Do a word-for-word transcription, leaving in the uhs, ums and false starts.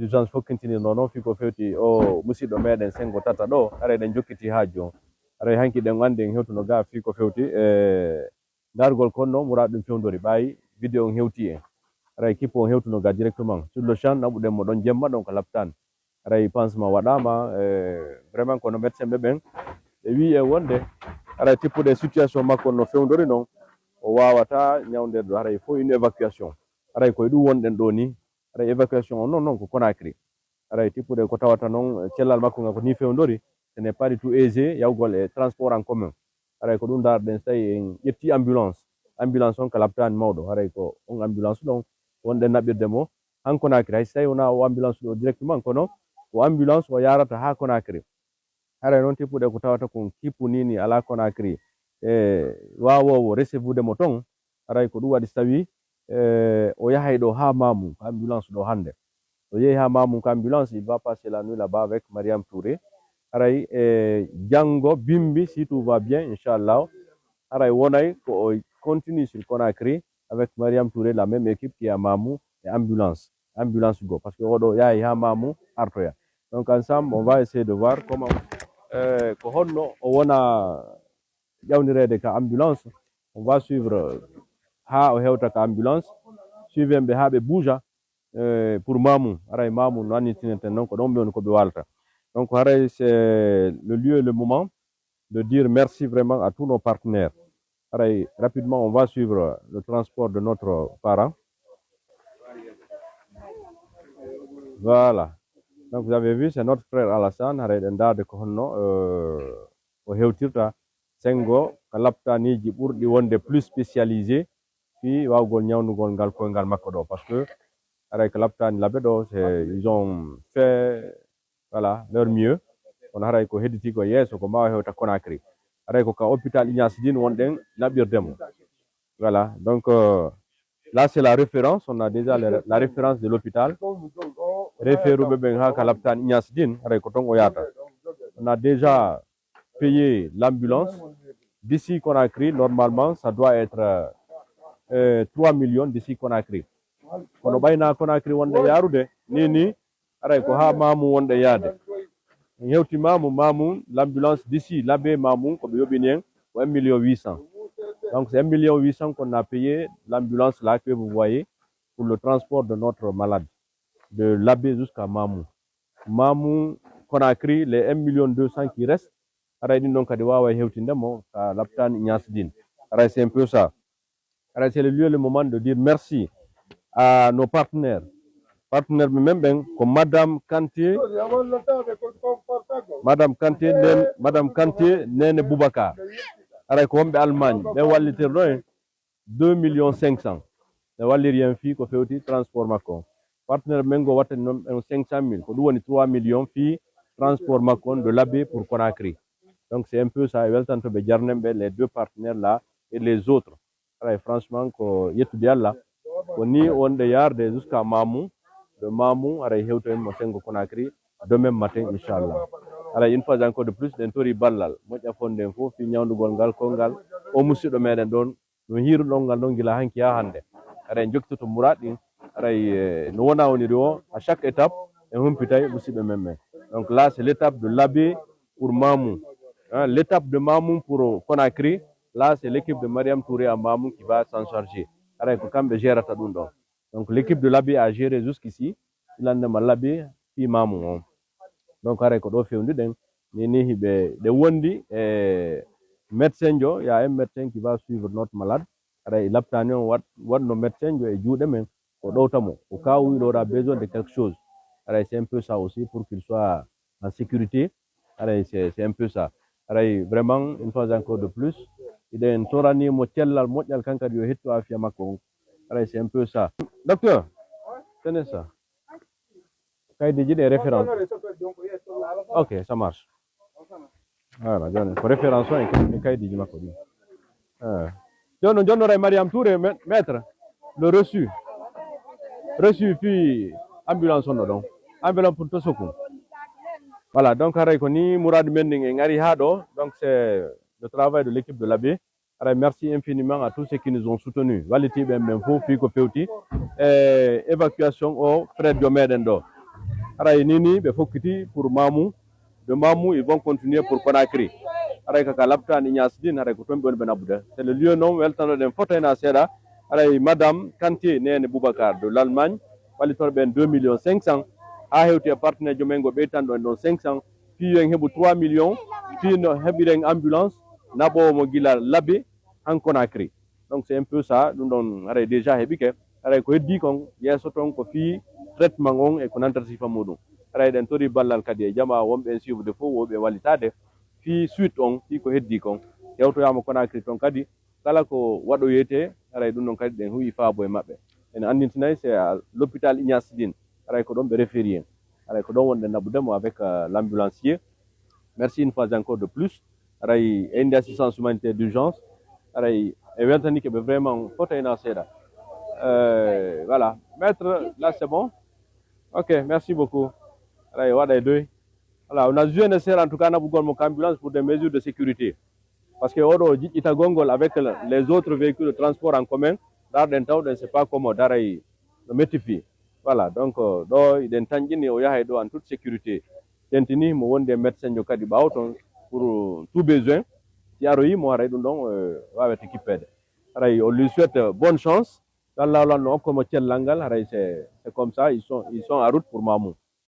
Urgence fokkintinirnoo non fii ko fewti o musiɗɗo meɗen Senngo Tata ɗoo, haray eɗen jokkitii haaju on. Haray hanki ɗen anndi en hewtuno gaa fii ko fewti e ndaargol konno muraadu ɗum fewndori ɓaayi video on hewtii en. Haray kippu on hewtuno gaa directement sur le champ, naɓuɗen mo ɗon jemma ɗon ka laptaan. Haray pansement waɗaama, e, vraiment kono médecin ɓe ɓen, ɓe wi'i en wonde haray tippude situation makko on no fewndori non, o waawataa ñawndeede ɗo, haray il faut une évacuation. Haray ko e ɗum wonɗen ɗoo nii, haray évacuation on non, non ko Conakry. Haray tippude ko tawata non cellal makko ngal ko nii fewndori, ce n'est pas du tout aisé yahugol e transport en commun. Haray ko ɗum ndaarɗen, so tawi en ƴetti ambulance, ambulance on ka laptaani mawɗo, haray ko on ambulance ɗon wonɗen naɓirde mo han Conakry, hay so tawi wonaa o ambulance ɗo directement, kono ko ambulance o yaarata haa Conakry. Haray non tippude ko tawata kon kippu nii nii alaa Conakry e waawoowo recevude mo ton, haray ko ɗum waɗi so tawi, e, o yahay ɗo haa Mamou, ka ambulance ɗo hannde. O yehi haa Mamou ka ambulance, il va passer la nuit là-bas avec Mariam Touré. Haray, e, janngo bimbi, si tout va bien, inchallah, haray wonay ko o continue sur Conakry avec Mariam Touré, la même équipe qui est à Mamou, e ambulance, ambulance go, parce que oɗo yahay haa Mamou artoya. Donc ensemble, on va essayer de voir comment, euh, ko honno o wona ƴawnireede ka ambulance. On va suivre haa o hewta ka ambulance. Suivez ɓe haa ɓe bouge, euh, pour Mamou. Haray Mamou no annitinirten non ko ɗon ɓe woni ko ɓe waalata. Donc haray c'est le lieu et le moment de dire merci vraiment à tous nos partenaires. Haray, rapidement, on va suivre le transport de notre parent. Voilà. Donc, vous avez vu, c'est notre frère Alassane. Haray, ɗen ndaarde ko honno, euh, o hewtirta Senngo ka laptaaniiji ɓurɗi wonde plus spécialisé fii waawugol ñawndugol ngal koyngal makko ɗo. Parce que, haray, ka laptaani Labe ɗo, c'est, ils ont fait voilà, leur mieux. Kono haray ko hedditi ko yeeso, ko maa o hewta Conakry. Haray ko ka hôpital Ignace Dine wonɗen naɓirde mo. Voilà, donc, euh, là, c'est la référence. On a déjà le- la référence de l'hôpital. Référuɓe ɓen haa ka laptaan Ignace Dine, haray ko ton o yaata. On a déjà payé l'ambulance. D'ici Conakry, normalement, ça doit être, euh, trois millions d'ici Conakry. Kono ɓay naa Conakry wonde yaarude, nii nii, haray ko haa Mamou wonde yaade. En hewti Mamou, Mamou, l'ambulance d'ici, Labé Mamou, ko ɓe yoɓini en, ko un million huit cents. Donc, c'est un million huit cents qu'on a payé l'ambulance là que vous voyez pour le transport de notre malade, de Labé jusqu'à Mamou. Mamou, Conakry, les un million deux cents qui restent, haray ɗin ɗon kadi waaway hewtinde mo ka laptaan Ignace Dine. Haray c'est un peu ça. Haray c'est le lieu, le moment de dire merci à nos partenaires. Partenaire ɓe men ɓen ko Madame Kanté, Madame Kanté, Nene, Madame Kanté, Nene Boubacar. Haray ko wonɓe Allemagne, ɓe wallitirno en deux millions cinq cents. Ɓe walliri en fii ko fewti transport makko on. Partenaire men go wattani non en cinq cent mille, ko ɗum woni trois millions fii transport makko on de Labé pour Conakry. Donc c'est un peu ça, e weltanto ɓe jarnen ɓe, les deux partenaires là et les autres. Haray franchement ko yettude Allah. Ko ni wonde yarde jusqu'à Mamou. De Mamou haray hewto en mo Sengo Conakry demain matin, inchallah. Haray une fois encore de plus, ɗen tori ballal moƴƴa fonden fof fii ñawndugol ngal kongal o musiɗɗo meɗen ɗon. No hiiruɗon ngal ɗon gila hanki haa hannde. Haray en jokkitoto muraad ɗin. Haray, eh, no wona woniri o, à chaque étape, en humpitay musiɓɓe men ɓen. Donc là, c'est l'étape de Labé pour Mamou. Hein, l'étape de Mamou pour Conakry. Là, c'est l'équipe de Mariam Touré à Mamou qui va s'en charger. Haray ko kamɓe gérata ɗum ɗon. Donc l'équipe de Labé a géré jusqu'ici. Ilandema Labé fii Mamou on. Donc haray ko ɗo fewndi ɗen. Ni ni hiɓe ɗe wondi e médecin jo, il y a un médecin qui va suivre notre malade. Haray laptani on wat-, watno médecin jo e juuɗe men, ko ɗowta mo. Au cas où il aura besoin de quelque chose. Haray c'est un peu ça aussi pour qu'il soit en sécurité. Haray c'est, c'est un peu ça. Haray vraiment, une fois encore de plus, iɗen torani mo cellal moƴƴal kan kadi yo hettu afiya makko on. Haray c'est un peu ça. Docteur, tenez ça. Kaydiiji ɗi référence. Ok, ça marche. Voilà, jooni ko référence on e kay-, e kaydiiji makko ɗin. Eh. Jooni non jonnoray Mariam Touré, ma-, maître, le reçu. Reçu fii ambulance on ɗo ɗon. Ambulance pour Tosoku. Voilà, donc haray ko ni muraadu men ndin en ari haa ɗo. Donc c'est le travail de l'équipe de Labé. Haray merci infiniment à tous ceux qui nous ont soutenus. Wallitiiɓe en ɓen fof fii ko fewti e évacuation o frère jo meɗen ɗo. Haray ni ni ɓe fokkiti pour Mamou. De Mamou, ils vont continuer pour Conakry. Haray kaka laptaan Ignace Dine, haray ko toon ɓe woni ɓe nabbude. C'est le lieu non weltanoɗen foto hena seeɗa. Haray Madame Kanté, Nene Boubacar de l'Allemagne, ɓallitoro ɓen deux millions cinq cents. Haa hewti e partenaire jomen ngo ɓeytanɗo en ɗon cinq cents. Fii yo en heɓu trois millions. Fii no heɓiren ambulance, naɓoowo mo gila Labe han Conakry. Donc c'est un peu ça, ɗum ɗon haray déjà heɓike. Haray ko heddii kon, yeeso ton ko fii traitement on e ko nantata sifa muɗum. Haray ɗen tori ballal kadi e jamaa wonɓe en suivre fof, wonɓe wallitaade fii suite on, fii ko heddii kon. Hewtoyaama Conakry ton kadi, kala ko waɗoyetee, haray ɗum ɗon kadi ɗen huwi faabo e maɓɓe. En anndintinay c'est à l'hôpital Ignace Dine, haray ko ɗon ɓe référi en. Haray ko ɗon wonɗen naɓude mo avec, euh, l'ambulancier. Merci une fois encore de plus. Haray e inde assistance humanitaire d'urgence. Haray e weltanike ɓe vraiment foto hena seeɗa. Euh, voilà. Maître, là c'est bon. Ok, merci beaucoup. Haray waɗa e doy. Voilà, on a joué nécessaire en tout cas naɓugol mo ka ambulance pour des mesures de sécurité. Parce que oɗo jiɗɗitagol ngol avec les autres véhicules de transport en commun, ɗarɗen tawɗen c'est pas comme o daray no metti fii. Voilà, donc, euh, ɗo hiɗen tanƴini o yahay ɗo en toute sécurité. Tentini mo wondi e médecin jo kadi ɓaawo ton pour tout besoin. Si aroyi mo haray ɗum ɗon, euh, waawete kippeede. Haray on lui souhaite, euh, bonne chance. Yo Allah lan no okko mo cellal ngal, haray c'est, c'est comme ça, ils sont, ils sont en route pour Mamou.